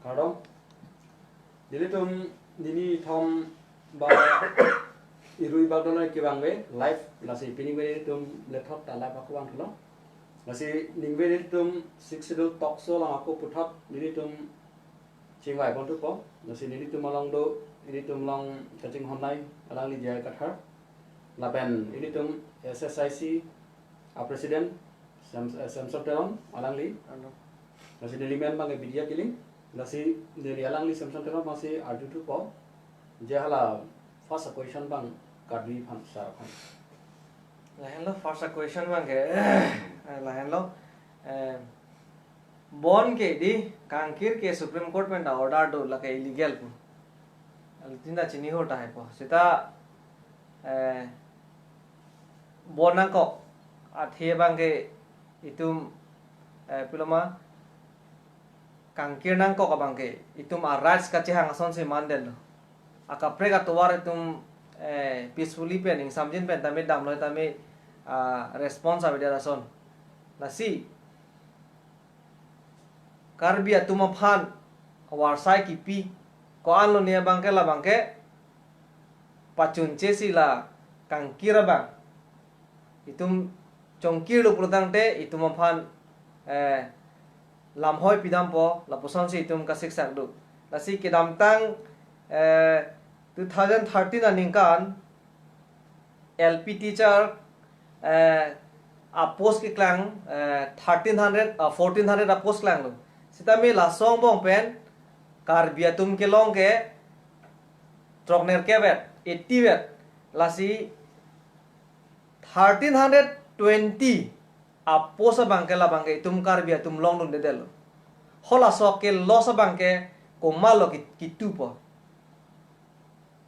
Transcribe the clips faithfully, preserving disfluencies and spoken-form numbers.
Kardom. Nelitum nini thom ba irui bak dono kevangve live, lasi pini pen nelitum lethot ta live ako vangthulo. Lasi ningve nelitum Sixth Schedule talk show along ako puthot nelitum chingvai pontupo. Lasi nelitum along do, nelitum along kachinghonnei alangli J I Kathar. Lapen nelitum S S I C a president Sam-, eh, Samson Teron alangli. Ano. Lasi neli men abang Bidya Killing. Lasi neli alangli Samson Teron abangsi arjuthupo. Je hala first question abang Karbi aphan, sar aphan. Lahenlo first question abangke, eh, lahenlo, eh, bon ke di Kangkir ke Supreme Court pen ta order do lake illegal pu. Alutin ta chini ho tahai po. Seta, eh, bon nangkok athe abangke itum, eh, piloma Kangkir nangkok abangke itum a rights kachehang asonsi mandetlo. Akaprek atovar itum, eh, peacefully pen ingsamjin pen tame damlo tame, ah, response avedet ason. Lasi Karbi atum aphan avarsai kipi ko-anlo ne abangke labangke pachunchesi la Kangkir abang itum chongkirlo pulotangte itum aphan, eh, lamhoi pidampo, lapusonsi itum kasiksak do. Lasi kedamtang, eh, two thousand thirteen aningkan L P teacher, eh, a post keklang, eh, thirteen hundred, ah, fourteen hundred a post klanglo. Sitame laso angbong pen Karbi atum kelong ke throknerkep vet, eighty vet. Lasi thirteen hundred twenty a post abangke labangke itum Karbi atum longdundedetlo. Halaso ke loss abangke komatlo ki-, kitupo.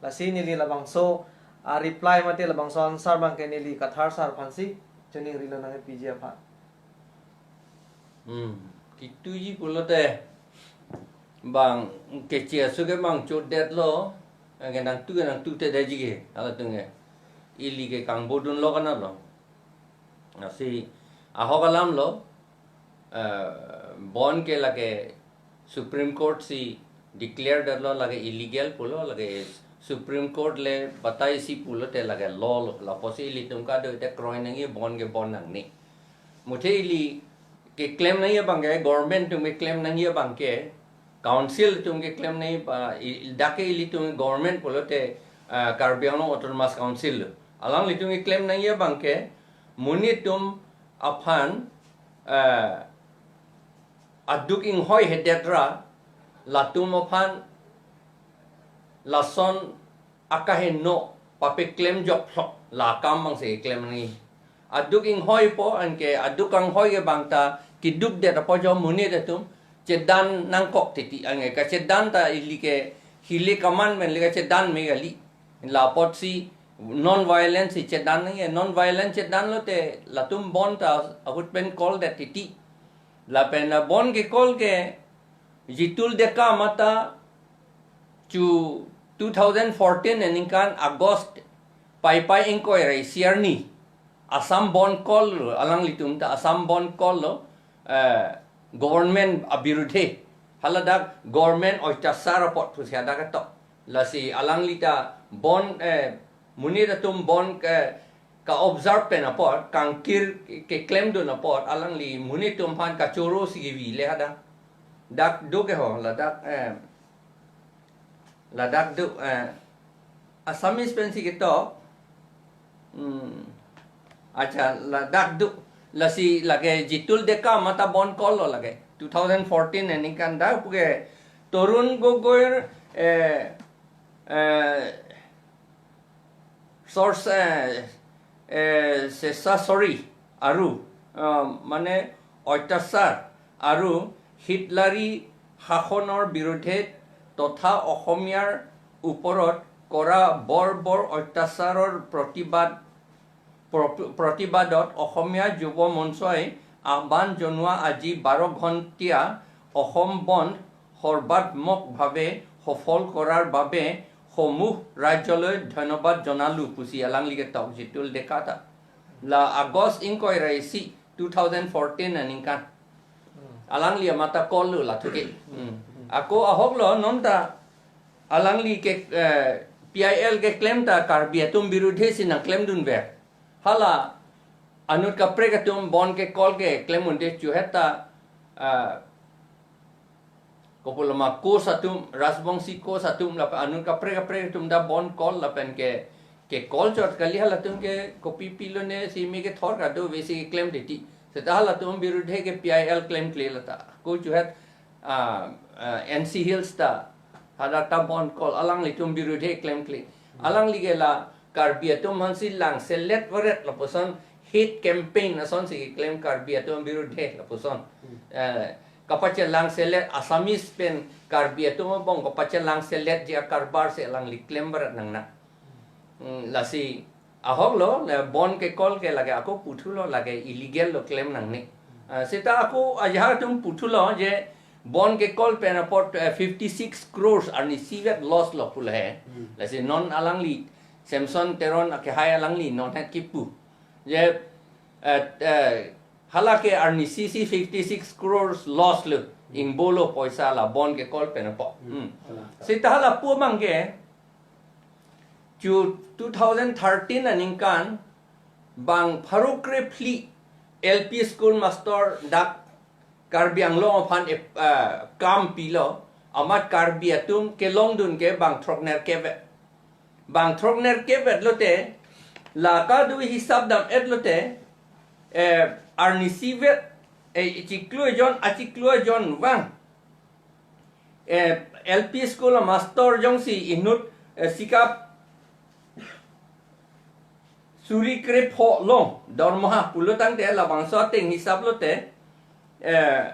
Lasi neli labangso a reply mate labangso answer abangke neli Kathar sar aphansi choningrilo nangpiji aphan. Hmm, kituji pulote bang keche aso ke bang chodetlo, anke nangtu ke nangtute daji ke, halatum ke. Ili ke kangbodunlo kanatlo. Lasi ahok alamlo, eh, bon ke lake Supreme Court si declare detlo lake illegal pulo, lake Supreme Court le bataisi pulote lake law lo, lapusi ilitum kado-ite kroi nangji, bon ke bon nangne. Muthe ili keklem nangji abangke, government atum keklem nangji abangke, council atum keklem nangji ba, i-, dak ke ilitum government pulote, ah, Karbi Anglong Autonomous Council lo. Alanglitum keklem nangji abangke, monit atum aphan, ah, aduk inghoi hedet ra, latum aphan lason akaheno papeklemjok phlok la akam abangsi klem nangji. Aduk inghoipo anke aduk kanghoi ke bangta keduk det apo jo monit atum chedan nangkok titi, anke kachedan ta ili ke hile kaman pen le kachedan me kali. Lapotsi non violence si chedan nangji, non violence chedanlote latum bon ta ahut pen call det titi. Lapen la bon ke call ke Jitul Deka mata chu two thousand fourteen aningkan August paipai ingkoi ra isi arni Assam bon call lo, alanglitum ta Assam bon call lo, eh, government abirudhe, haladak government oitasar apot pusi hadak ketok. Lasi alanglita bon, eh, monit atum bon ke ka-observe pen apot, Kangkir ke-, keklemdun apot, alangli monit atum aphan kachoro si kevi le hadak. Dak do ke ho, ladak, eh, ladak do, eh, Assamese pensi ketok. Hmm. Acha, ladak do, lasi lake Jitul Deka mata bon call lo lake. Two thousand fourteen aningkan dak puke Tarun Gogoi, eh, eh, source, eh, eh, sesasori aru, eh, mane oitasar aru Hitlari শাসনৰ বিৰুদ্ধে তথা অসমীয়াৰ ওপৰত কৰা বৰ্বৰ অত্যাচাৰৰ প্ৰতিবাদ, প্ৰ-, প্ৰতিবাদত অসমীয়া যুৱ মঞ্চই আহ্বান জনোৱা আজি বাৰ ঘণ্টীয়া অসম বন্ধ সৰ্বাত্মকভাৱে সফল কৰাৰ বাবে সমূহ ৰাইজলৈ ধন্যবাদ জনালো, pusi alangli ketok Jitul Deka ta. La August ingkoi ra isi two thousand fourteen aningkan. Hmm. Alangli amata call lo lathuke. Hmm. Hmm. Ako ahok lo non ta alangli ke, eh, P I L keklem ta Karbi atum birudhe si nangklemdunver. Hala anut kaprek atum bon kekol keklem unde chuhet ta, ah, kopuloma Koch atum, Rajbongshi Koch atum lapen anut kaprek kaprek atum ta bon kol lapen ke, kekol chot kali, halatum ke kopi pilone si me kethor kadokave si keklem titi. Seta halatum birudhe ke P I L klemkle lata. Ko chuhet, ah, ah, N C Hills ta hadak ta bon kol, alanglitum birudhe klemkle. Alangli ke la Karbi atum aphansi langselet varet lapuson hate campaign asonsi keklem Karbi atum birudhe lapuson. Eh, kapachelangselet Assamese pen Karbi atum abong kapachelangseletji akarbar si alangli klem varet nangne. Hmm, lasi ahok lo, le bon kekol ke lake ako puthulo, lake illegal lo klem nangne. Ah, seta ako ajahak atum puthulo je bon kekol pen apot, eh, fifty six crores arnisi vet loss lo pu le he. Hmm. Lasi non alangli Samson Teron akehai alangli non het kipu. Je, eh, eh, hala ke arnisi si fifty six crores loss lo, ingbo lo poisa la bon kekol pen apot. Hmm. Hmm. Hala. Seta hala pu mang ke, chu two thousand thirteen aningkan bang pharo krephli L P school master dak Karbi Anglong aphan ep-, ah, kam pilo, amat Karbi atum kelongdun ke bang throknerkep vet. Bang throknerkep vet lote, la kado hisap dam-et lote, eh, arnisi vet, eh, chiklo jon, achiklo jon vang. Eh, L P school master jongsi inut, eh, sikap suri krepho long dormoha pulo tangte labangso ateng hisap lote, eh,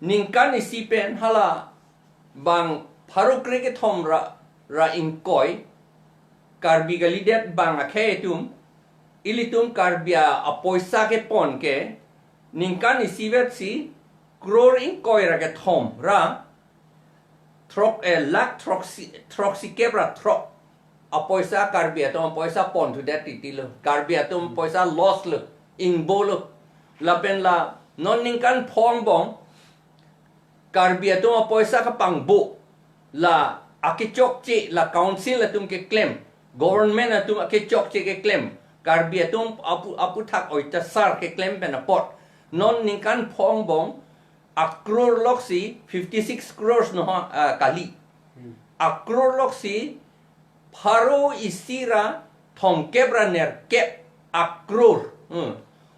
ningkan isi pen hala bang pharo krekethom ra, ra ingkoi Karbi kalidet bang akhei atum, ilitum Karbi a, apoisa kepon ke ningkan isi vet si crore ingkoi ra kethom ra throk, eh, lakh throksi, throksikep ra throk apoisa Karbi atum apoisa ponthudet titi lo. Karbi atum poisa loss lo, ingbo lo. Lapen la non ningkan phongbong Karbi atum apoisa kapangbo, la akechokche, la council atum keklem, government atum akechokche keklem, Karbi atum apu, aputhak oitasar keklem pen apot, non ningkan phongbong a crore loksi fifty six crores no, ah, kali. Hmm. A crore loksi pharo isi ra thomkep ra nerkep a crore. Hmm.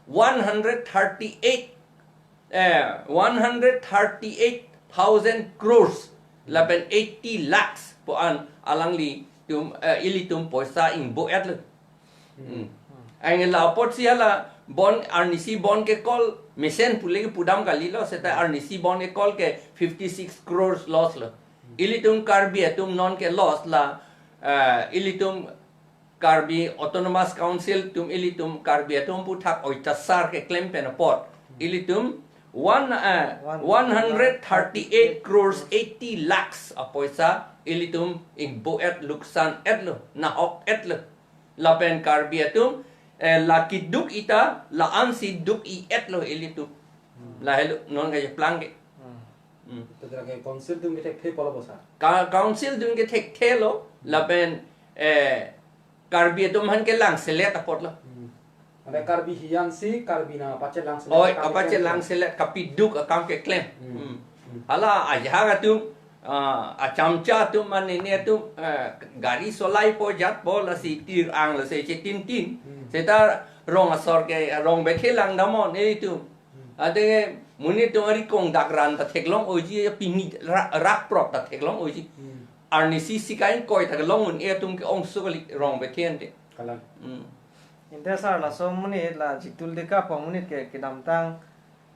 One hundred thirty eight, eh, one hundred thirty eight thousand crores lapen eighty lakhs pu an alanglitum, eh, ilitum poisa ingbo-et lo. Hmm. Ang la apotsi hala bon arnisi bon kekol mesen pule ke pudam kali lo, seta arnisi bon kekol ke fifty six crores loss lo. Ilitum Karbi atum non ke loss la, eh, ilitum Karbi Autonomous Council atum ilitum Karbi atum aputhak oitasar keklem pen apot ilitum one, eh, one hundred thirty eight crores eighty lakhs apoisa ilitum ingbo-et, luksan-et lo, nahok-et lo. Lapen Karbi atum, eh, la keduk-i ta, la ansi duk-i-et lo ilitum. Hmm. Lahelo non kacheplang ke. Hmm. Hmm. Ito tera ke council atum kethekthe pulo bosa. Ka-, council atum kethekthe lo, lapen, eh, Karbi atum aphan kelangselet apot lo. Hmm. Mane Karbi hiyan si Karbi nangpachelangselet, oi, kapachelangselet, kapiduk akam keklem. Hmm. Hmm. Hmm. Hala ajahak atum, ah, achamcha atum, mane ne atum, ah, gari solaipo jatpo lasi tir ang lasi chetintin. Hmm. Seta rong asor ke, rong bethe lang damnon, eh, itum. Hmm. Ate monit atum ari kong dakran ta theklong oji, pini ra-, rakprok ta theklong oji. Hmm. Arnisi sikai koi ta kelong un-e atum ke-ongso kali rong bethe ante. Kalang. Hmm. Inte sir, laso monit la Jitul Deka pu amonit ke kedamtang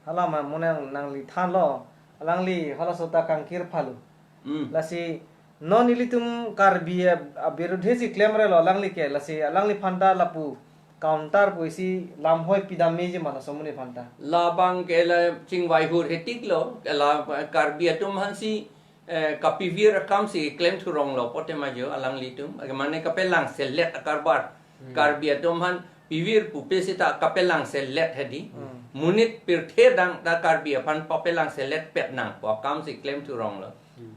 hala ma monang nangli thanlo, alangli halaso ta kangkir phalo. Hmm. Lasi non ilitum Karbi a, abirudhe si klemre lo alangli ke, lasi alangliphan ta lapu counter pusi lamhoi pidammeji ma laso amonit aphan ta. Labang ke la chingvai hur hetik lo, ke la Karbi atum aphansi, eh, kapivir akam si klemthu rong lo pote ma jo alanglitum. Ake mane kapelangselet akarbar. Hmm. Karbi atum aphan Pivir pupe seta kapelangselet hedi. Hmm. Monit pirthe adang ta Karbi aphan papelangselet pet nangpo akam si klem thurong lo.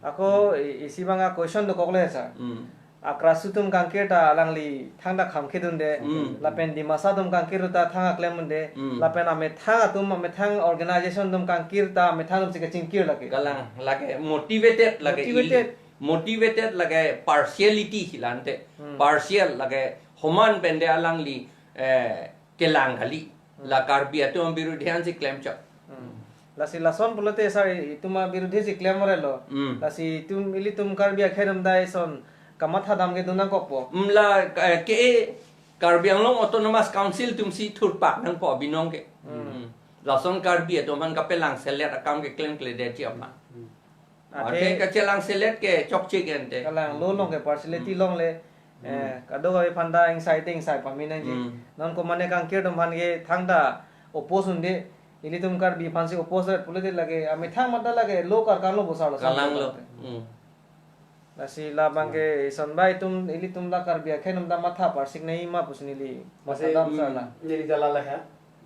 Ako i- isi abang a-question dokok le, sir. Hmm. Akrasu atum kangkir ta alangli thangta kham kedunde. Hmm. Lapen Dimasa atum kangkir ta thang aklem unde. Hmm. Lapen amethang atum, amethang organization atum kangkir ta amethang atum si kachingkir lake. Kalang lake motivated lake. Motivated. Ili- motivated lake partiality hilante. Hmm. Partial lake homan pen de alangli eh, kelang kali. Hmm. La Karbi atum abirudhi ansi klemchot. Hmm. Lasi lason pulote sir, itum abirudhi si klem ore lo. Hmm. Lasi itum, ilitum Karbi akhei atum ta ison kamatha dam kedun nangkokpo. Hmm, la, eh, ke Karbi Anglong Autonomous Council atum si thurpak nangpo abinong ke. Hmm. Hmm. Lason Karbi atum aphan kapelangselet akam keklemkledetji aphan. Hmm. Athe athe kachelangselet ke chokche ke ante. Kalang, law along ke partiality, hmm, along le, hmm, eh, kadokave aphan ta ingsai te ingsai pame nangji. Hmm. Non komane kangkir atum aphan ke thangta oppose unde, ilitum Karbi aphan si oppose pulote lake amethang mata lake law karkang lo bosar lo. Kalang lo. Hmm. Lasi labang ke ison bai atum, ilitum la Karbi akhei atum ta matha parsik nangji ma pusi neli matha, lasi, dam sir, hmm, la. Neli ta la la ha.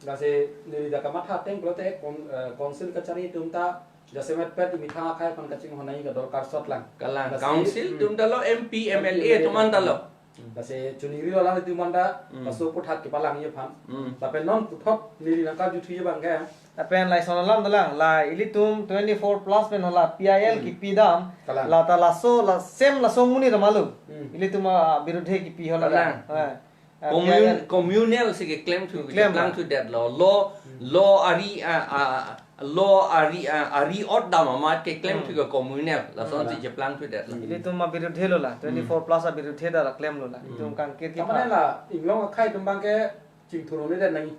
Lasi neli ta kamatha ateng pulote kon-, eh, council kachari atum ta jasemet pet imethang akhei aphan kachinghon nangji kadorkar sot lang. Kalang. Lasi, council, hmm, atum ta lo, M P, M L A atum an ta lo. Hmm. Lasi chuningri lo lang itum an ta, hmm, laso aputhak kepalangji aphan. Hmm. Lapen non puthot neli nangkarjuthuji abang ke. Lapen lason alam ta lang, la ilitum twenty-four plus pen hala P I L, hmm, kipi dam. Kalang. La ta laso, la same laso amonit atum lo. Hmm. Ilitum abirudhi kipi hala. Kalang. Eh. Ah, commun-, P I L. Communal si keklem thu, keklem cheplang la. Thu det lo. Law, hmm, law ari, ah, ah, law ari, ah, ari ot dam amat keklem, hmm, thu ke communal. Lason si, hmm, cheplang thu det lo. Ilitum abirudhi lo la, hmm, twenty-four plus abirudhi ta la klem lo la. Hmm. Itum kangkir ki kamane pa. La, inglong akhei atum abang ke chingthur ni det nangji.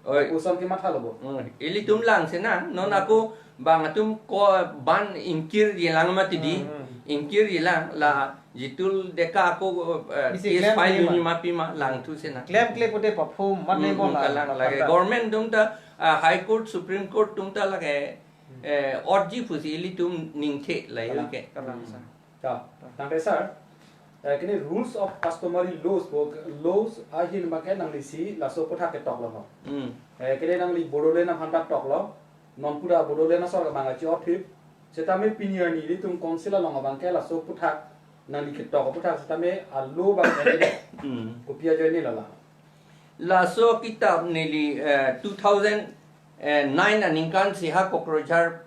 Oi. Koson kematha lo bo. Hmm. Ilitum lang sena, non, hmm, ako bang atum ko ban ingkirji lang mati di. Hmm, hmm. Ingkirji lang la Jitul Deka ako, eh, isi case klem file klem nangji ma. Ma pima lang thu sena. Klemkle pute paphum, mat, hmm, ne, hmm, bon la, kalang la lake pata. Government atum ta, ah, High Court, Supreme Court atum ta lake, hmm, eh, otji pusi ilitum ningthe la. Kalang, ke. Kalang, hmm, sir. Ta, tangte sir, eh, kene rules of customary laws, bo, laws ahin abang ke nangli si laso aputhak ketok lo ho. Hmm. Eh, kene nangli Bodoland aphan ta tok lo. Non pura Bodoland asor abang achi othip. Setame pini arni ilitum council along abang ke laso aputhak nangli ketok aputhak setame a-law abang ke, hmm, kopi ajoine la la. Laso kitap neli, eh, two thousand nine aningkan si ha Kokrajhar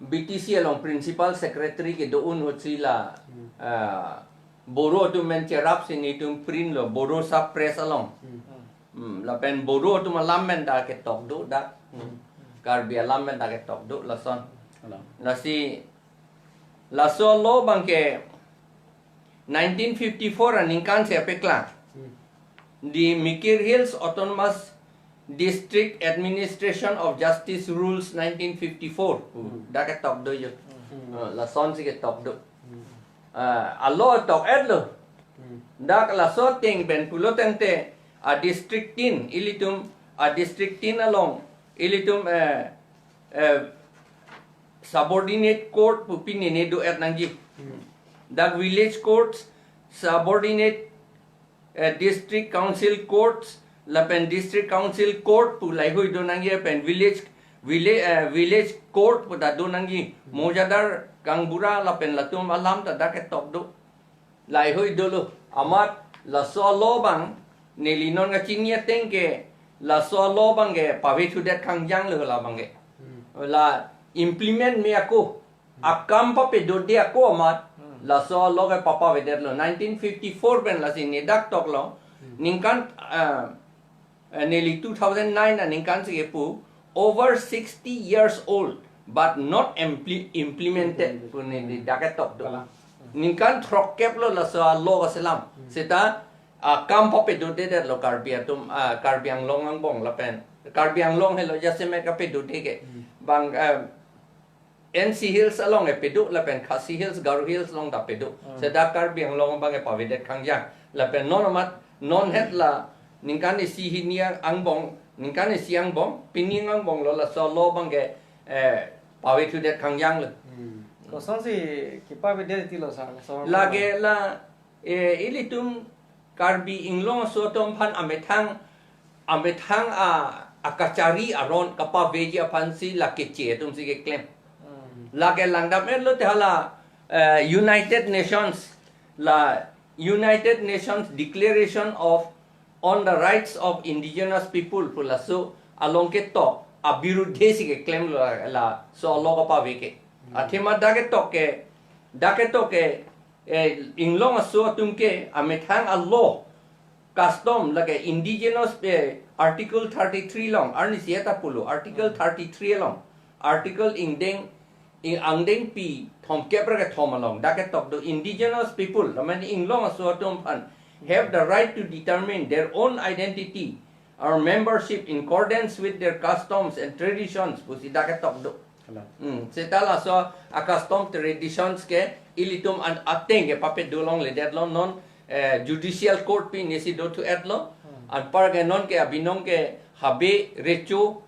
B T C along principal secretary kedo-un ahut si la, hmm, eh, Boro atum men cherap si netum print lo, Boro Sub Press along. Hmm. Hmm, lapen Boro atum alam men ta ketok do dak. Hmm. Hmm. Karbi alam men ta ketok do lason. Alam. Lasi, laso law abang ke nineteen fifty-four aningkan si apeklang. Hmm. The Mikir Hills Autonomous District Administration of Justice Rules nineteen fifty-four. Hmm. Dak ketok do jo. Hmm. Eh, lason si ketok do. Hmm. Ah, a-law tok-et lo. Hmm. Dak laso ateng pen pulo tangte a-district tin, ilitum a-district tin along ilitum, eh, eh, subordinate court pu pini ne do-et nangji. Hmm. Dak village courts, subordinate, eh, district council courts, lapen district council court pu laheihui do nangji pen village, village, eh, village court pu ta do nangji. Hmm. Mojadar, gaonbura lapen latum alam ta dak ketok do. Laheihui dolo. Amat laso a-law abang neli non kachini ateng ke laso a-law abang ke pavethudet khangjang lo labang ke. Hmm. La implement me ako. Hmm. Akam papedodet ako amat. Hmm. Laso a-law ke papavedet lo. Nineteen fifty-four pen lasi ne dak tok lo. Hmm. Ningkan, ah, eh, neli two thousand nine aningkan si kepu, over sixty years old but not impli-, implemented. Implemented. Pu neli dak ketok do. Kalang. Ningkan throkkep lo laso a-law kaselam. Hmm. Seta, ah, akam papedodet lo Karbi atum, ah, Karbi Anglong angbong lapen. Karbi Anglong helo jasemet kapedode ke. Hmm. Bang, eh, N C Hills along ke pedo lapen Khasi Hills, Garo Hills along ta pedo. Hmm. Seta Karbi Anglong abang ke pavedet khangjang. Lapen non amat, non het la ningkan isi hini angbong, ningkan isi angbong, pini angbong lo laso a-law abang ke, eh, pavethudet khangjang lo. Hmm. Kosonsi kepavedet ti lo sir, laso a-law? Lake la, eh, ilitum Karbi Anglong aso atum aphan amethang Amethang a, akachari aron kapaveji aphansi la Keche atumsi keklem. Hmm. Lake langdam-etlo te hala, eh, United Nations, la United Nations Declaration of on the Rights of Indigenous People pu laso along ketok abirudhe si keklemlo, laso a-law kapave ke. Hmm. Athema dak ketok ke, dak ketok ke, eh, inglong aso atum ke amethang a-law, custom, lake indigenous, eh, Article thirty-three along, arnisi eta pulo, Article Hmm. thirty-three along, Article ingdeng, ing angdengpi thomkep ra kethom along dak ketok do, indigenous people, la mane inglong aso atum aphan, have the right to determine their own identity or membership in accordance with their customs and traditions pusi dak ketok do. Kalang. Hmm, seta laso a-custom traditions ke ilitum an ateng ke pape dolongledetlo non, eh, judicial court pi nesi dothu-etlo. Hmm. Anpar ke non ke abinong ke Habe, Recho,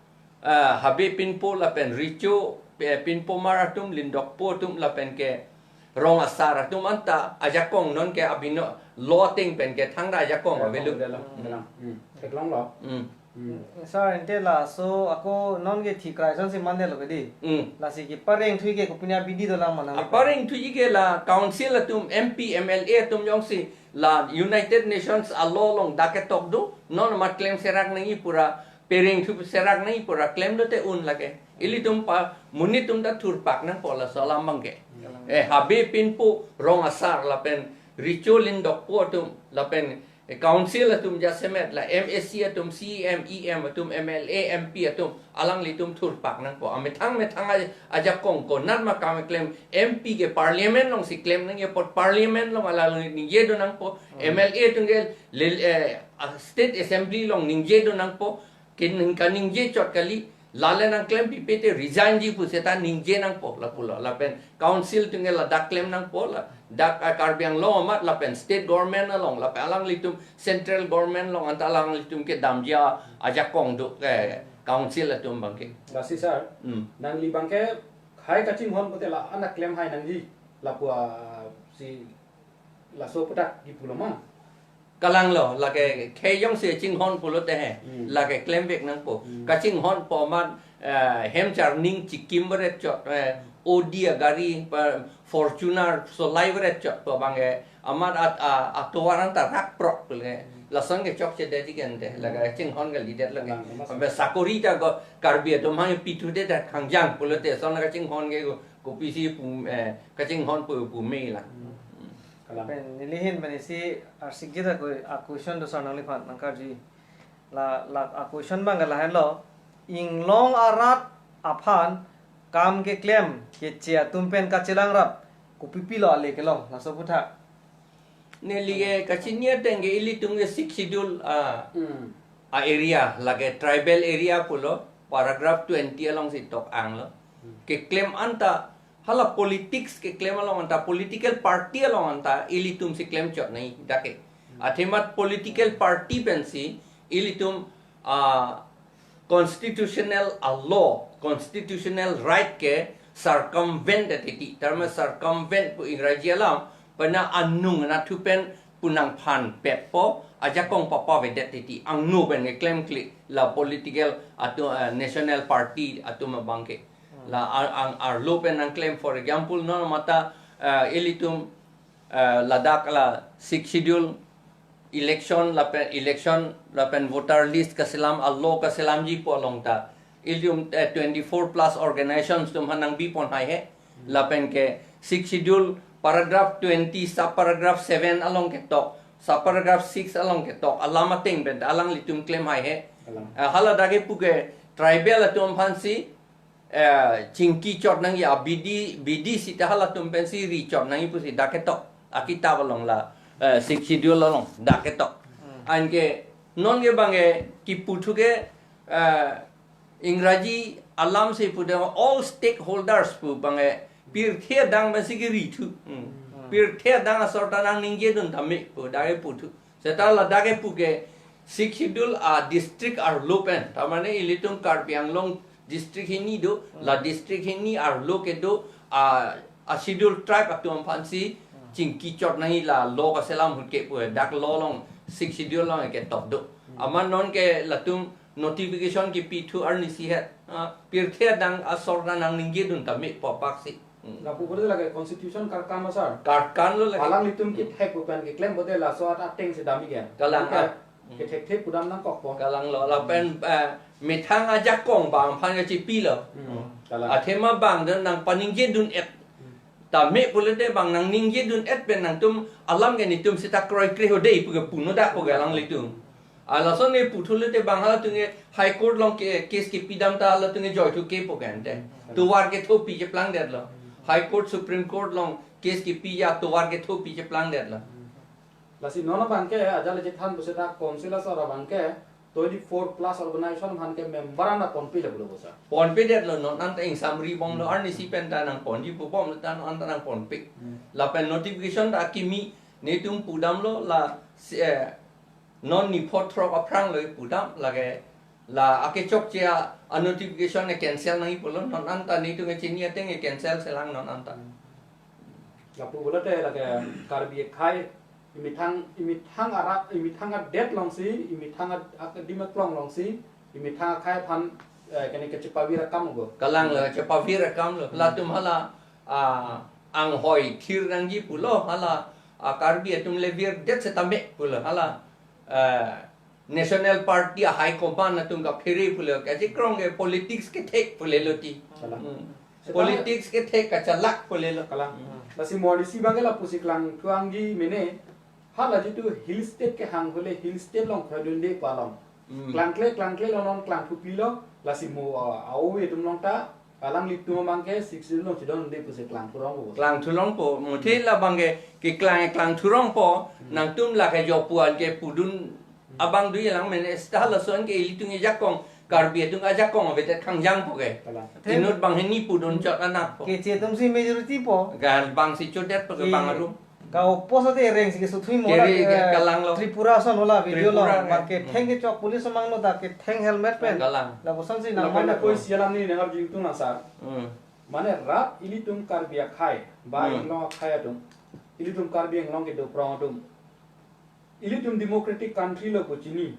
eh, Habe pinpo lapen Recho, eh, pinpomar atum, Lindokpo atum lapen ke Rong Asar atum anta ajakong non ke abinong law ateng pen ke thangra ajakong avelo. Ajakong avelo. Hmm. Kalang. Hmm. Theklonglo. Hmm. Hmm. Sir, ante laso ako non ke thikrai asonsi mandetlo ke di. Hmm. Lasi keparengthui ke kopine abidi dolang ma nang? Aparengthui ke la council atum, M P, M L A atum jongsi la United Nations a-law along dak ketok do, non amat klem serak nangji pura, perengthui serak nangji pura klemlo te un lake. Ilitum pa, monit atum ta thurpak nangpo laso alam abang ke. Hmm. Eh, Habe pinpo, Rong Asar lapen Recho, Lindokpo atum lapen, eh, council atum jasemet la M A C atum, C E M, E M atum, M L A, M P atum, alanglitum thurpak nangpo. Amethang methang a-, ajakong konat ma kam keklem, M P ke parliament alongsi klem nangji apot parliament along alangli ningje do nangpo. Hmm. M L A atum ke lel-, eh, a-, state assembly along ningje do nangpo. Kin kaningje chot kali, lale nangklempipe te resign ji pu seta ningje nangpo lapulo. Lapen council atum ke ladak klem nangpo, ladak, ah, Karbi Anglong amat lapen state government along, lapen alanglitum central government along anta alanglitum kedamji ajakong do ke council atum abang ke. Lasi sir, Hmm. nangli abang ke hai kachinghon pute la-an aklem hai nangji lapu, ah, si laso aputhak kipulo ma? Kalanglo, lake khei jongsi chinghon pulote he, Hmm. lake klemvek nangpo. Hmm. Kachinghonpo amat, eh, hem charning chikim varet chot, eh, Audi agari, pa, Fortuner solai varet chotpo abang ke, amat at-, a, atovar anta rakprok pule. Hmm. Lason ke chokchedet ikente, Hmm. lake chinghon kalidet lake. Kalang, kalang. Ambe sakori ta ko Karbi atum hang pithudet ta khangjang pulote, son kachinghon ke ko, kopisi pu, eh, kachinghon pu, pu me la. Hmm. Kalang. Pen neli ahin pen isi arsikji ta ko, a-question do sir nangliphan nangkarju. La, la a-question abang ke lahenlo, inglong arat aphan kam keklem Keche atum pen kachelangrap kopipilo ale kelong laso aputhak? Neli ke kachini ateng ke ilitum ke Sixth Schedule, ah, Hmm. a-area, lake tribal area pulo, paragraph twenty alongsi tok anglo. Hmm. Keklem anta, hala politics keklem along anta, political party along anta, ilitumsi klemchot nangji dak ke. Hmm. Athema political party pensi, ilitum, ah, constitutional a-law, constitutional right ke circumvent det titi. Tame circumvent pu Ingraji alam, pena anung anatthu pen punang phan pet po, ajakong papavedet titi. Angno pen keklemkle la political atum, eh, national party atum abang ke. Hmm. La ar-, ang arlo pen nangklem, for example, non mata, eh, ilitum, eh, ladak la Sixth Schedule election lapen, election lapen voter list kaselam a-law kaselamji pu along ta ilitum, eh, twenty-four plus organizations atum aphan nangbiponhai he. Hmm. Lapen ke Sixth Schedule paragraph twenty sub paragraph seven along ketok, sub paragraph six along ketok alam ateng pen alanglitum klemhai he. Alam. Eh, hala dak kepu ke tribal atum aphansi, eh, chingki chot nangji abidi, bidi sita halatum pensi ri chot nangji pusi dak ketok akitap along la, eh, Sixth Schedule along dak ketok. Hmm. Anke non ke abang ke kiputhu ke, eh, Ingraji alamsi pudet all stakeholders pu abang ke pirthe adang pensi kiri thu. Hmm. Hmm. Pirthe adang asor ta nangningjedun tame pu dak keputhu. Seta ladak kepu ke Sixth Schedule a-district arlo pen, tamane ilitum Karbi Anglong district hini do, Hmm. la district hini arlo kedo a, a-schedule tribe atum aphansi Hmm. chingki chot nangji la law kaselam ahut ke pu dak law along Sixth Schedule along ketok do. Amat non ke latum notification kepithu arnisi het. Ah, pirthe adang asor ta nangningjedun tame pu apak si. Hmm. Lapu pura lake constitution karkan lo, sir. Karkan lo lake. Alanglitum kethek pu pen keklem pote laso at ateng si dam-ik ke. Kalang, ah. Kethekthe pudam nangkokpo. Kalang lo, lapen, eh, methang ajakong bang aphan kachepilo. Hmm, kalang. Athema bang dan nangpaningjedun-et. Hmm. Tame pulote bang nangningjedun-et pen nangtum alam ke netum seta kroikre ho dei pu ke puno dak pu ke alanglitum. Ah, lason ne puthu lote bang halatum ke High Court along ke case kepidam ta halatum ke joithu ke pu ke ante. Hmm. Tovar kethopi cheplangdetlo. Hmm. High Court, Supreme Court along case kepi ya tovar kethopi cheplangdetlo. Hmm. Lasi non abang ke ajat le chethan puseta council asor abang ke twenty-four plus organization aphan ke member an ponpe le pulo, sir. Ponpedetlo, non anta ingsamri bomlo, Hmm. arnisi pen ta nangponji pu bomlo ta non anta nangponpe. Hmm. Lapen notification ta kimi netum pudamlo la si, eh, non niphot throk aphrang lo pudam lake la akechokche a, a notification e cancel nangji pulo, non anta netum e chini ateng e cancel selang non anta. Lapu pulote lake Karbi akhei, imethang, imethang arat, imethang adet alongsi, imethang ad-, ak-, adim aklong alongsi, imethang akhei aphan, eh, kene kachepavir akam ko. Kalang lo, chepavir akam lo. Hmm. Latum hala, ah, anghoi thir nangji pulo, hala, ah, Karbi atum le virdet setame pulo, hala, eh, National Party a high command atum kaphere pulo, kachekrong ke politics kethek pulelo ti. Kalang. Hmm. Seta politics kethek kachalak pulelo. Kalang. Hmm. Lasi mo D C abang ke lapusi klangthu nangji mene, hala jitu hill state kehang pule hill state along khadunde palong. Hmm. Klangkle, klangkle lo non klangthupi lo, lasi mo, ah, awi atum along ta, alanglitum abang ke sixth schedule along chedonde pusi klangthurongpo. Klangthurongpo, muthe labang ke, keklang, klangthurongpo, Hmm. nangtum lake jopuan ke pudun Hmm. abang dui lang mene seta lason ke ilitum ajakong, Karbi atum ajakong avedet kangjangpo ke. Kalang. Inut bang hini pudun chot anakpo. Keche atumsi majority po. Gal bang si chodetpo ke Ke-, bang arum. Ka-oppose ate reng si kesuthui mo Keri la, ke eh, kalang lo. Tripura ason hola video lo. Tripura ke. Bang ketheng Hmm. kechok police amang lo ta ketheng helmet pen. Kalang. Lapuson si nang Lapen mana koi ko. Sialam ni nangar jingtung nasa. Hmm. Mane rat ilitum Karbi akhei, ba Hmm. Anglong akhei atum. Ilitum Karbi Anglong kedo prong atum. Ilitum democratic country lo pu chini.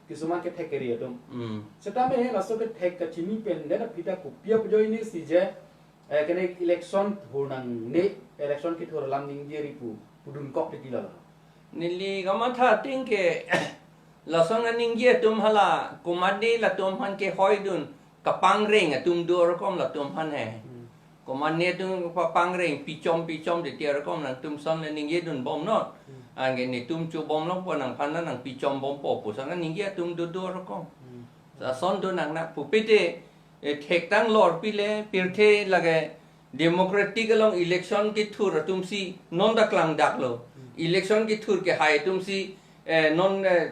Kisuman kethek keri atum. Hmm. Setame laso kethek kachini pen dena pita kopi apjo ini si je, eh, kene election thur nangne, election kethur alam ningje ri pu, pudun kok titi lalo. Neli kamatha ting ke, lason aningje atum hala, komatne latum aphan kehoidun, kapangreng atum do rokom latum aphan he. Hmm. Komatne atum kapangreng pichom pichom titi rokom nangtum son le ningjedun bom non. Hmm. Anke netum chobom longpo nangphan nangpichom bompo pu son aningje atum do do rokom. Hmm. Lason do nang na pupite, eh, thektang lor pile pirthe lake democratic along election kethur atumsi non ta klangdaklo. Hmm. Election kethur kehai atumsi, eh, non, eh,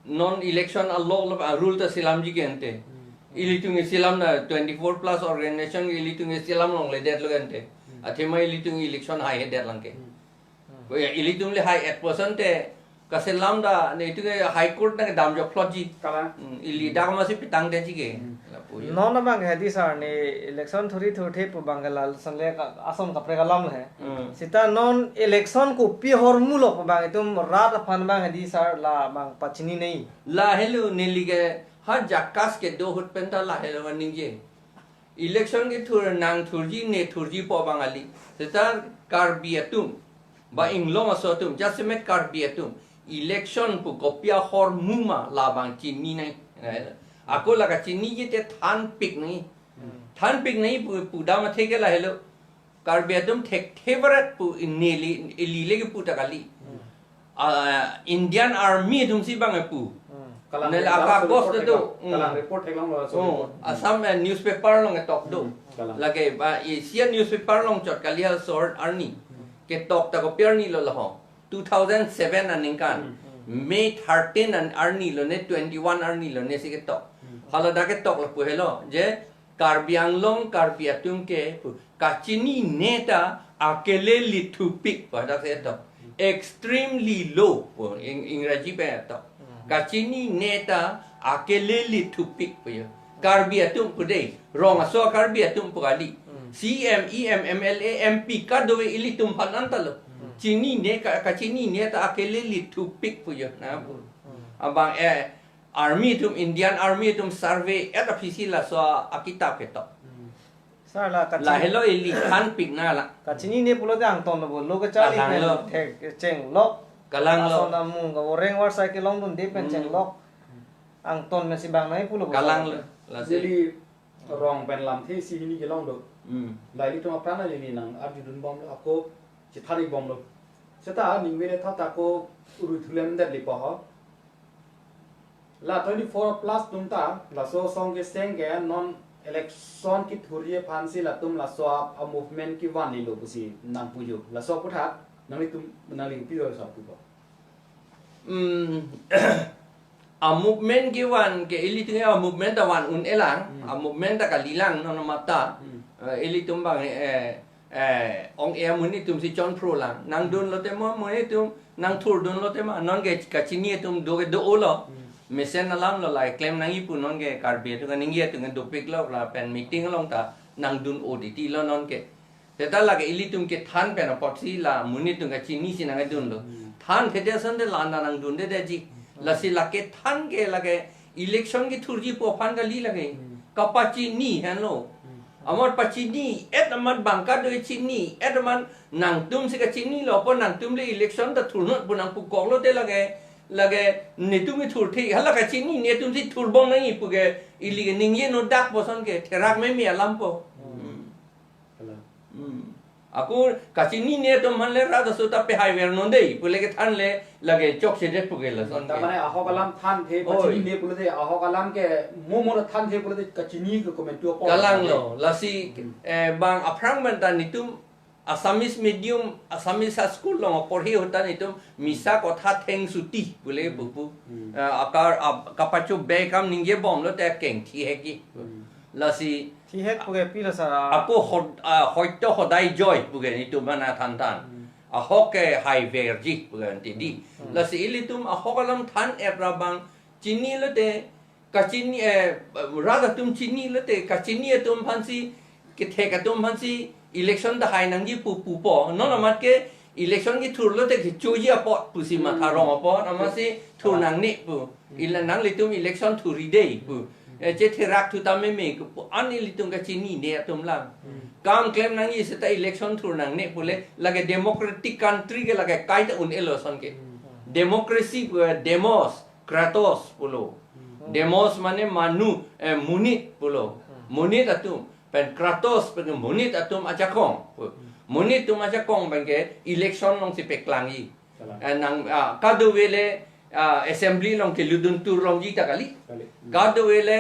non election a law lo, a rule ta selamji ke ante. Hmm. Ilitum ke selam na twenty-four plus organization ilitum ke selam longledetlo ke ante. Hmm. Athema ilitum election haihedet lang ke. Hmm. Hmm. Ko ya ilitum le hai at percent te kaselam da netum ke High Court nangdam jok plot ji. Kalang. Hmm, ili Hmm. dak masi pitangdetji ke. Hmm. Lapu ya. Non abang hedi sir ne election thuri thurthe pu abang ke lason le ka-, ason kaprek alam le. Hmm. Seta non election kopi ahormu lo pu abang itum rat aphan abang hedi sir labang pachini nei. Lahelo neli ke ha JACAS kedo ahut pen ta lahelo ningje. Election kethur nangthurji nethurji pu abang kali. Seta Karbi atum, ba Anglong aso atum, jasemet Karbi atum, election pu kopi ahormu ma labang chini nei. Ako la kachiniji te thanpik nei. Hmm. Thanpik nei pu, pudam athe ke lahelo. Karbi atum thekthe varet pu neli, ili le kepu ta kali. Hmm. Ah, Indian Army atumsi abang kepu. Hmm. Kalang Neli report, aka kalang post report do. Kalang Hmm. report theklonglo, so Oh, report. Assam, eh, newspaper along ketok do. Hmm. Kalang. Lake ba Asia newspaper along chot kali ha sort arni. Hmm. Ketok ta kopi arni lo laho. Two thousand seven aningkan. Hmm. May thirteen an arni lo ne twenty-one arni lo ne si ketok. Hmm. Hala dak ketok lapu helo. Je Karbi Anglong, Karbi atum ke pu, kachinine ta akele lithupik pu, hadak si tok. Extremely low pu, Ing-, Ingraji pen tok. Hmm. Kachinine ta akele lithupik pu yo. Karbi atum pu dei, rong aso Karbi atum pu kali. Hmm. C M, E M, M L A, M P kadokave ilitum aphan anta lo. Hmm. Chinine ka, kachinine ta akele lithupik pu yo. Na pu. Hmm. Abang eh army atum, Indian Army atum survey et aphisi laso akitap ketok. Hmm. Sir, la kachini, lahelo ili thanpik na la. Kachinine pulote angton lo bo, lo kacharli pen, kalanglo, thek chenglok. Kalanglo. Lason amung ka voreng varsai kelongdunde pen, hmm, chenglok. Angton pensi bang nangji pulo bo, sir. Kalanglo. Lasi. Neli rong pen lamthe isi hini kelong do. Hmm. La ilitum apran neli nang arjudun bomlo, ako chethari bomlo. Seta ningve le thata ako rui thulem det lipo ho. La twenty-four plus atum ta, laso asong keseng ke non election kethurji aphansi latum laso a, a movement kevan lilo pusi nangpujo. Laso aputhak nanglitum, nangli piro sa pupo? Hmm, a movement kevan ke ilitum a movement ta van un-elang, hmm, a movement ta kalilang non mata. Hmm. Eh, ilitum bang, eh, eh, ong-e amonit atumsi chonphrolang. Nangdun lote ma amonit atum, nangthurdun lote ma, nonke kachini atum do ke do-olo. Hmm. Mesen alam lo, la klem nangji pu nonke Karbi atum kaningje atum ke dopik lo, lapen meeting along ta nangdun-o titi lo nonke. Seta lake ilitum kethan pen apotsi la monit atum kachinisi nangdunlo. Hmm. Thanthedet asonte la nangdundedetji. Hmm. Lasi lake than ke lake election kethurji pu aphan kali lake. Hmm. Kapachini henlo. Hmm. Amat pachini-et amat bangka do chini-et amat nangtumsi kachinilo, apot nangtum le election ta thurnoi pu nangpukoklote lake, lake netum kethurthe, hala kachinine atumsi thurbom nangji puke ili ke ningje nodak puson ke therak meme alampo. Hmm. Hmm. Ako kachinine atum aphan le rat aso ta pehaiver non dei pule kethan le lake chokchedet puke lason ke. Ta mane ahok alam thanthe, oi, pachinine pulote ahok alam ke mo mo thanthe pulote kachini ke komentu apor. Kalanglo, lasi, hmm, eh, bang aphrang pen ta netum Assamese medium, Assamese school along porhi ahut ta netum misa kotha thengsuti pule, hmm, pupu. Hmm. Eh, akar, ap-, kapacho bekam ningje bomlote keng thihek ji. Hmm. Lasi thihek puke pilo sir, ah, ako hod-, ah, hoito hodai joy puke netum aphan than than. Hmm. Ahok ke haiverji puke tidi. Hmm. Lasi ilitum ahok alam than-et ra bang chinilote kachini, eh, rat atum chinilote kachini atum aphansi, kethek atum aphansi election ta hai nangji pu pupo. Non, hmm, amat ke election kethurlote kechoji apot pusi, hmm, matha rong apot, amatsi thur, ah, nangne pu. Hmm. Ila nanglitum election thurji dei pu. Hmm. Eh, chetherak thu ta meme ke pu an ilitum kachinine atum lang. Hmm. Kam klem nangji seta election thur nangne pule lake democratic country ke lake kaita un-elo ason ke. Hmm. Democracy pu, eh, demos, kratos pulo. Hmm. Demos mane manu, eh, monit pulo. Hmm. Monit atum. Pen kratos pen monit atum ajakong. Hmm. Monit atum ajakong pen ke election alongsi peklangji. Salah. Eh, nang, ah, kadokave le, ah, assembly along kelutdun thur longji ta kali. Kali. Hmm. Kadokave le,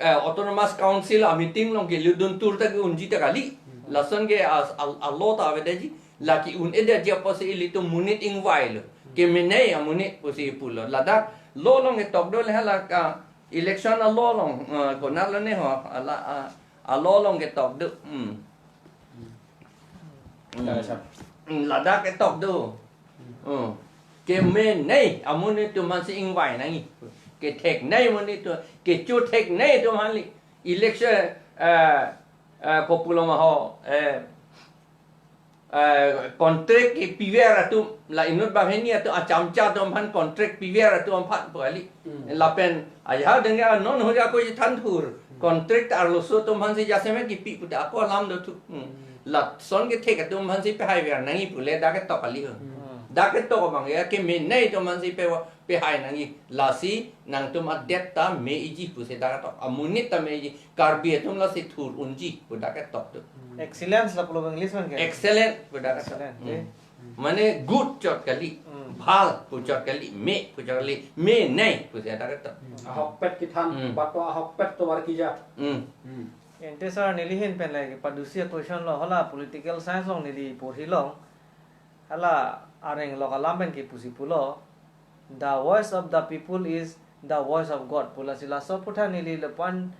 eh, autonomous council a meeting along kelutdun thur ta ke-unji ta kali. Hmm. Lason ke as-, al-, alo ta avedetji. Lake un-edetji apotsi ilitum monit ingvailo. Hmm. Kemenei amonit pusi pulo. Ladak law along ketok do le hala ka election a law along, eh, konatlo ne ho, ala, ah, a law along ketok do. Hmm. Hmm. Hmm. Ladak ketok do. Hmm. Kemenei amonit atum aphansi ingvai nangji. Ketheknei amonit atum, kechotheknei atum aphan li. Election, eh, eh, kopuloma ho, eh, eh, contract kepiver atum, la inut banghini atum, achamcha atum aphan contract piver atum aphan pu kali. Hmm. Lapen ajahak dengke non hoja ko than thur. Hmm. Contract arloso atum aphansi jasemet kipi puta ako alam do thu. Hmm. Hmm. Lason kethek atum aphansi pehaiver nangji pule dak ketok kali ho. Hmm. Dak ketok abang ya kemenei atum aphansi pe pehai nangji, lasi nangtum adet ta me-eji pusi dak ketok. Amonit ta me-eji, Karbi atum lasi thur unji pu dak ketok do. Hmm. Excellence lapulo English pen ke? Excellent pu dak ketok. Excellent, hmm, eh. Mane good chot kali, hmm, bhal pu chot kali, me pu chot kali, menei pusi dak ketok. Hmm. Ahokpet kethan, hmm, bato ahokpet tovar kija. Hmm. Hmm. Ante sir, neli ahin pen lake padusi a-question lo, hala political science along neli porhilong. Hala areng lok alam pen ke pusi pulo, "The voice of the people is the voice of God," pu lasi laso aphuthak neli lapu-an,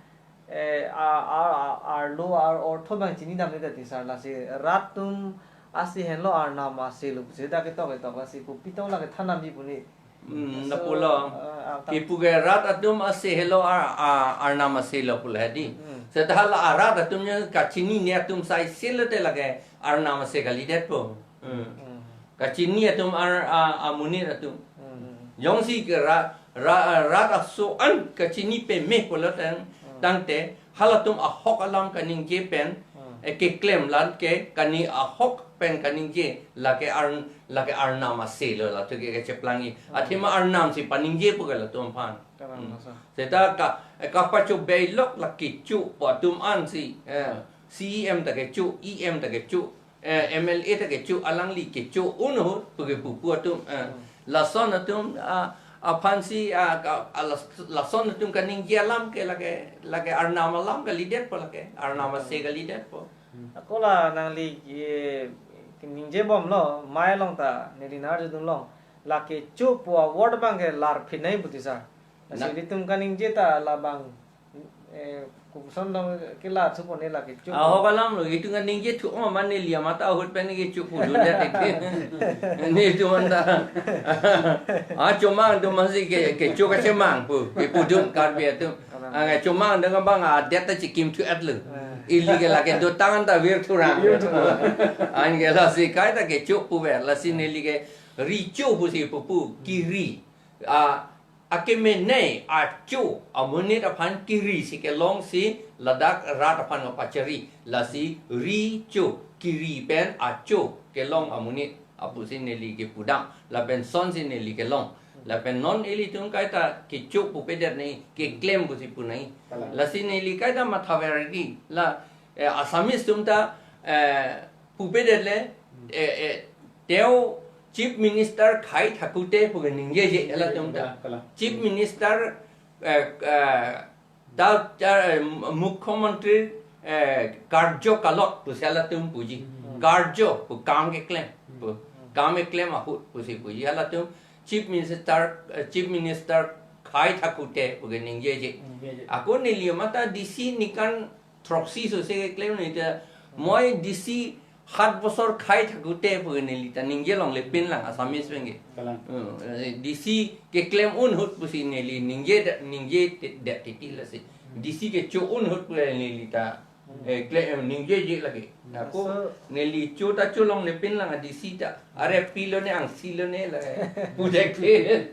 eh, a, a, a, arlo ar ortho abang chinidamde tati sir, lasi rat atum ase henlo Arnam aselo pusi dak ketok ketok lasi pu pitong lake than nangji pu ne. Hmm, laso, lapulo. Ah, ah, kipu ke rat atum ase helo ar, a, Arnam aselo pulo hedi. Hmm. Seta hala arat atum nya kachinine atum sai selo te lake Arnam ase kalidetpo. Hmm. Hmm. Kachini atum ar, a, amonit atum. Hmm. Jongsi ke rat, ra-, rat aso an kachini peme pulo tang, Hmm. tangte halatum ahok alam kaningje pen, Hmm. eh, keklem lan ke kani ahok pen kaningje lake ar-, lake arnam ase lo latum ke kacheplang-i. Hmm. Athema arnam si paningje pu ke latum aphan. Kalang Hmm. masa. Seta ka, eh, kapachobei lok la kecho pu atum an si, eh, Hmm. C E M ta kecho, E M ta kecho, eh, M L A ta kecho, alangli kecho un ahut pu ke pupu atum, eh, Hmm. lason atum, ah, aphan si, ah, ka, ah, las-, lason atum kaningje alam ke lake, lake arnam alam kalidetpo lake, arnam ase kalidetpo. Hmm. Ako la nangli, eh, ningje bomlo, mai along ta, neli nangkarjudun long, la kecho pu a-word abang ke lar phinai puti sir. Lasi Na- ilitum kaningje ta labang, eh, kopuson dong ke la thupon ne la kecho. Ahok alam lo, itum kaningje thu-o mane lia mata ahut pen kecho pudun ya tete. Netum anta. Ah, chomang atum masi ke, kecho kachemang pu, kepudun Karbi atum. Anang. Ah, chomang dong abang adet ta chikimthu-et lo. Ah. Ili ke lake dotang anta vir thurang. Vir thurang. Anke lasi kaita kecho puver, lasi neli ke richo pusi pupu, kiri. Ah, akemene acho amonit aphan kiri si kelong si ladak rat aphan kapachari, lasi richo, kiri pen acho kelong amonit apusi neli kepudam, lapen son si neli kelong. Lapen non ilitum kaita kecho pupedet nai, keklem pusi pu nai. Kalang. Lasi neli kaita mathaver di, la, eh, Assamese atum ta, eh, pupedet le, Hmm. eh, eh, teo Chief Minister khai thakute pu ke ningjeje, hala atum ta. Kalang, kalang. Chief Hmm. Minister, eh, eh, ta, ta, eh, Mukhyamantri, eh, karjo kalot pusi halatum puji. Hmm. Karjo pu kam keklem pu. Hmm. Kam keklem ahut pusi puji. Halatum Chief Minister, eh, Chief Minister khai thakute pu ke ningjeje. Ningjeje. Ako neli mata D C nikan throksi so se keklem nai ta, moi D C hat bosor khai thakute pu neli ta ningje longle pinlang Assamese pen ke. Kalang. Hmm, eh, D C keklem un ahut pusi neli ningje da, ningje te-, det titi lasi. Hmm. D C kecho un ahut pu neli ta, Hmm. eh, kle, eh, ningjeje lake. Hmm. Ako So neli cho ta cho longle pinlang a D C ta. Are pilo ne angsi lo ne la, eh, pudek te.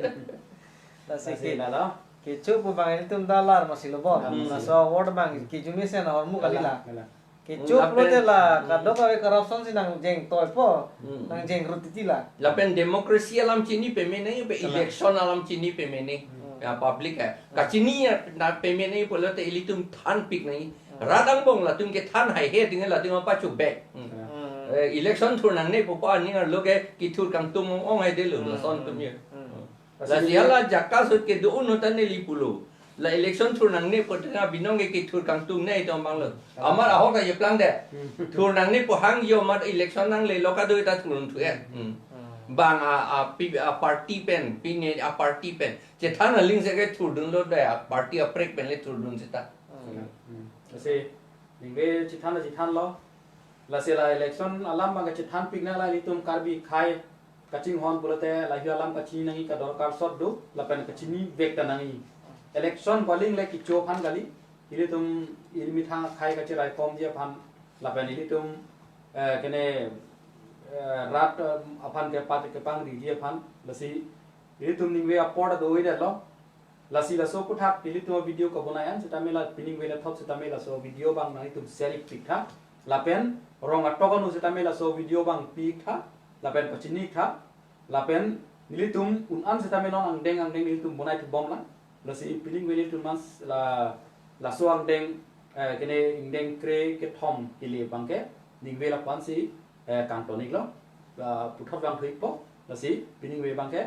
Lasi Lasi ke, lalo. Kecho pu abang ilitum ta lar masi lo bo. Hmm. Laso a-word abang kijumesen ahormu kali la. Kalang, kalang. Kecho Hmm, pulote lapen la Hmm. kadokave corruption si nangjeng toipo, Hmm. nangjeng rut titi la. Lapen democracy alam chini peme nai, pe Kalang. election alam chini peme nai. Hmm. Ya, public ya. Hmm. Kachini ya na peme nai pulote ilitum thanpik nai. Hmm. Rat angbong latum kethan haihe, tinggal latum apa chubek. Hmm. Hmm. Eh, election thur nangne pu pa aning arlo ke kethur kangtung ong ong haidetlo, Hmm. lason atum ya. Hmm. Hmm. Lasi hala jaka sut kedo un ahut ta neli pulo. La election thur nangne pu tengah binong ke kethur kangtung ne itum abang lo. Amar ahok ta cheplang det. Hmm. Thur nangne pu hang yo mat election nanglelo kado ta thur un thu-et. Hmm. Hmm. Bang a, a, pi, a party pen, pine a party pen. Chethan aling se kethurdun lo da a party aprek pen le thurdun seta. Hmm. Hmm. Lasi ningve chethan chethan lo. Lasi la election alam abang kachethanpik nang la ilitum Karbi akhei kachinghon pulote lahei alam kachini nangji kadorkar sot do, lapen kachinivek ta nangji. Election pu aling le kecho aphan kali, ilitum ili methang akhei kacheraikomji aphan, lapen ilitum, eh, kene, eh, rat, eh, aphan kepat kepangriji aphan, lasi ilitum ningve apor ta do-i det lo. Lasi laso aphuthak ilitum video kabonai an setame la pining vela thop setame laso video abang nangitum share ik pik tha. Lapen rong atok anu setame laso video abang pik tha. Lapen pachini tha. Lapen nelitum un an setame non angdeng angdeng nelitum bonai thubom lang. Lasi pining vela ilitum mas la, laso angdeng, eh, kene ingdeng kre kethom kili abang ke ningve la aphan si, eh, kangton ik lo. La puthot vangthu ikpo, lasi pining ve abang ke,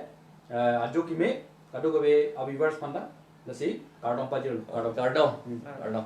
eh, ajo keme, kadokave a-viewers aphan ta, lasi kardom pajir. Kardom, kardom. Hmm. Kardom.